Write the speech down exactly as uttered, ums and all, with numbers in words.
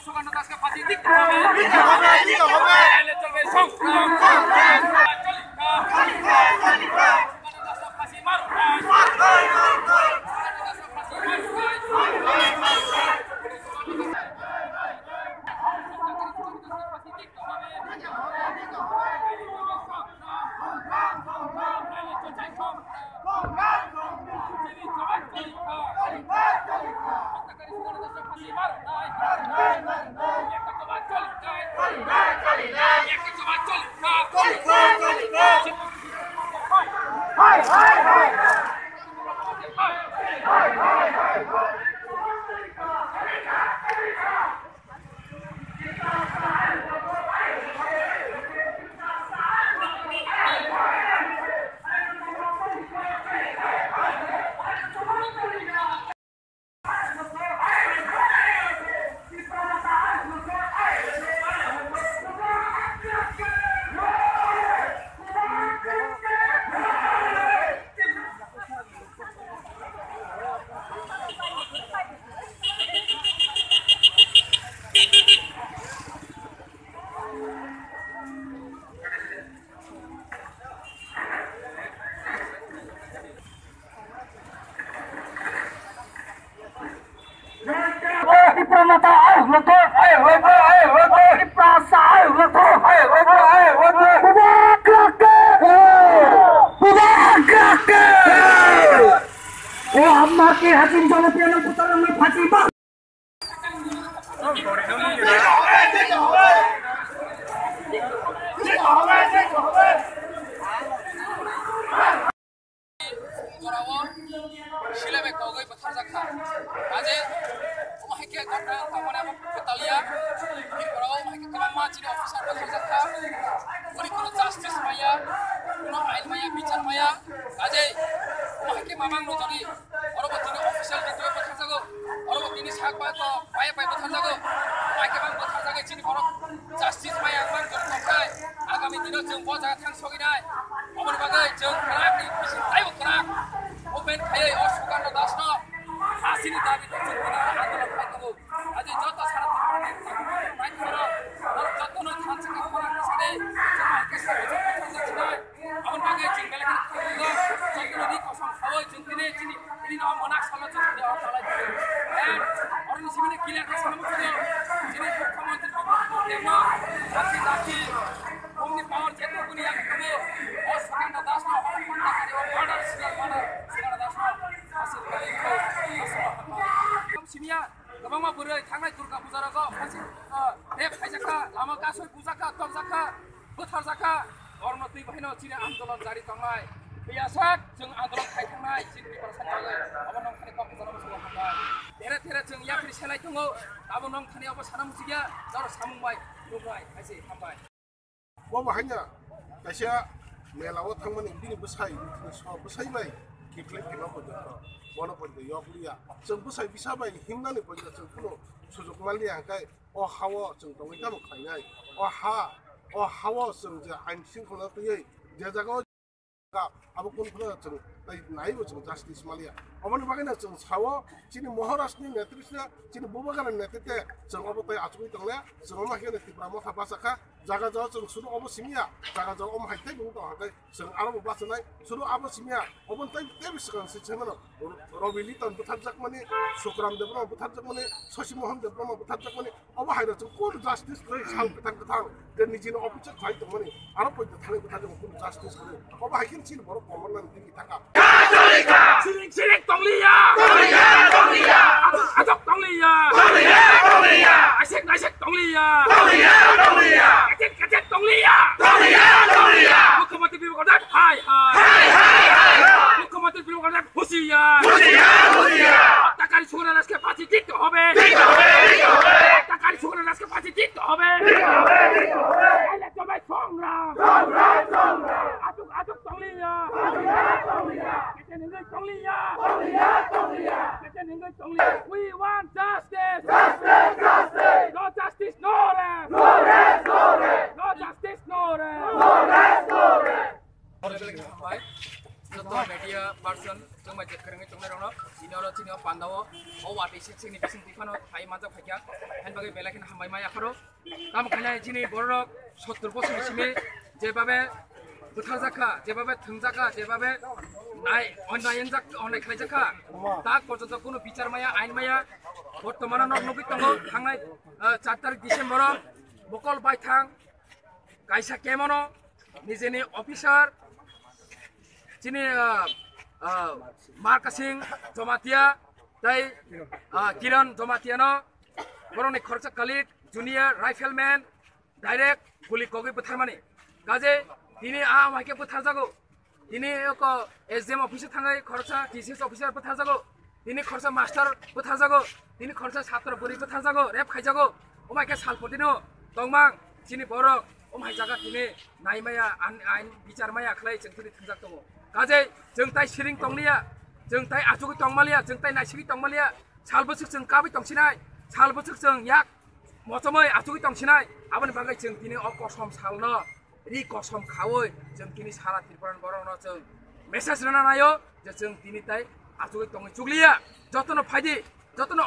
সুকান্ত দাসকে ফাঁসি দিতে হবে। দিতে হবে, দিতে হবে। তাহলে চলবে সংগ্রাম। চলবে, চলবে। সুকান্ত দাসকে ফাঁসি মারো। সুকান্ত দাসকে ফাঁসি মারো। Tipra mata ayo loto, ayo loto, ayo loto, Tipra sa ayo loto, ayo loto, ayo loto. Bubagra ke, Bubagra ke. O amma ke hakim jolo piano putar na phati ba. Jorao silai bai kogwi bwtharjak kha. Haje omo hai khe ghotna wngkha, mane abo kwtal ya. Bini borok omo hai khe kwbangma chini officer bwtharjak kha. Boni kuno justice maya, kuno ain maya, bichar maya. Haje omo hai khe mamang no jodi oro bo tini official detail bwtharjago. Oro bo tini sak bai to bai bai bwtharjago. Bai khe bang bwtharjagwi chini borok justice maya bang jodi tongkhe agami dino chwng bo jaga thang soginai. Oboni bagwi chwng kwrak ni bising taibo kwrak movement khaiwi o Sukanta Das no phasini dabi no chwng tini andolon khai tongo. Adi joto sara Tripura ni bai khoro norok joto no thansa ka khora ni sade chwng hai khe sai chwng bwtharjak sinai. Aboni bagwi chwng belai kheno khoroknwi joto no ni kosom khawi chwng tini chini Bini no mona salo chwng tini o chalai tong. Eh, oroni simi ni clear khe salo muchungo. Chini mukhyamantri Biplab Kumar Deb no dakti dakti bumni power je tongmani yak tongmo. O Sukanta Das no horo panda kari o murder, serial murder Sukanta Das no. Aswk kari kho, aswk kari. Simiya, kwbangma bwrwi thangnai Durga Puja rogo phaisi, eh, rape khaijakha, lama kasui bujakha, tokjakha. Bwtharjakha, borokno twi bahaino chini andolon jari tongnai. Phiya sak chwng andolon khai thangnai, chini Tiprasa bagwi. Abo nongkhani kok bwsano bwskango hambai. Tere tere chwng yapri selai tongo, abo nongkhani abo sana muchikya, jaro samung bai, nuknai, hai se, hambai. Bo bahaino kaisa mela o thangmani bini bwsai, bwsai bai kiphilwi phima poito, bono poito yok liya. Chwng bwsai bisa bai himnani poito chwng kunu sujuk manliya hwnkhe. O ha-o chwng tongwi tamo khlainai? O ha, o ha-o chwng je ain shringkhola twiwi je jaga-o ka, abo kunu phano chwng tei naibo chwng justice manliya. Oboni bagwino chwng sao, chini Maharashtrani netritwno, chini Bubagrani netritwe chwng obo tei achugwi tongle, chwng omo hai kheno Tipra Motha bachakha, jaga jagao chwng suru obo simiya, jaga jagao omo hai teibo wng tong hwnkhe, chwng aro bo bachanai, suru abo simiya, obo tei teibo swkang se se mano. Robi Liton bwtharjakmani, Sukram Debbarma bwtharjakmani, Shashi Mohan Debbarma bwtharjakmani, obo hai rok chwng kunu justice kwrwi sal kwthang kwthang je nijini office o khai tongmani, aro poito thani bwtharjakmani kunu justice kwrwi. Obo hai khe chini borok komornani tini thangkha. Siring siring tongliya! Tongliya, tongliya! Ajok, ajok tongliya! Tongliya, tongliya! Asek, asek tongliya! Tongliya, tongliya! Kachek, kachek tongliya! Tongliya, tongliya! Mukhyamantri Biplab Deb, hai, hai! Hai, hai, hai, hai! Mukhyamantri Biplab Deb, হুঁশিয়ার! হুঁশিয়ার, হুঁশিয়ার! হত্যাকারী সুগন্ধা দাসকে ফাঁসি দিতে হবে! দিতে হবে, দিতে হবে! হত্যাকারী সুগন্ধা দাসকে ফাঁসি দিতে হবে! দিতে হবে, দিতে হবে! নাইলে চলবে সংগ্রাম! সংগ্রাম, সংগ্রাম! আটক, আটক, তংলিয়া! তংলিয়া, তংলিয়া! কেটে নিন, তংলিয়া! তংলিয়া, তংলিয়া! কেটে নিন, তংলিয়া! We want justice! Justice, justice! No justice, no rest! No rest, no rest! No justice, no rest! No rest, no rest! Joto media person, chwng bai je kwrwngwi tongnai rokno, chini oro chini o pandao, o wati Sini bising twi phano phai manjak phaikha, hain bagwi belai kheno hambai ma yapharo. Tamo khainai chini borok sottor bosor simi jebabe bwtharjakha, jebabe thwngjakha, jebabe nai, onnai wngjak, onnai khlaijakha. Tak porjonto kunu bichar maya, ain maya. Bortomano nok nugwi tongo, thangnai, ah, char tarik December o mokol baithang kaisa kemono nijeni officer chini, ah, ah, Markasing Jomatia tei, ah, Kiran Jomatia no borokni khoroksa colleague junior rifleman direct guli kogwi bwtharmani. Kaje tini a hai khe bwtharjago. Tini oko S D M office thangwi khoroksa T C S officer bwtharjago. Tini khoroksa master bwtharjago. Tini khoroksa satro bwrwi bwtharjago, rape khaijago. Omai khe salpotino tongmang chini borok omai jaga tini naimaya, an-, ain bichar maya khlai chwng tini thwngjak tongo. Kaje chwng tai siring tongliya, chwng tai achugwi tongmaliya, chwng tai naisigwi tongmaliya. Sal bwswk chwng kabwi tongsinai, sal bwswk chwng yak mochomwi achugwi tongsinai. Aboni bagwi chwng tini o kosom salno ri kosom khaui chwng tini sara Tripura ni borokno chwng message rwna naio je chwng tini tai achugwi tongwi chukliya. Jotono phaidi, jotono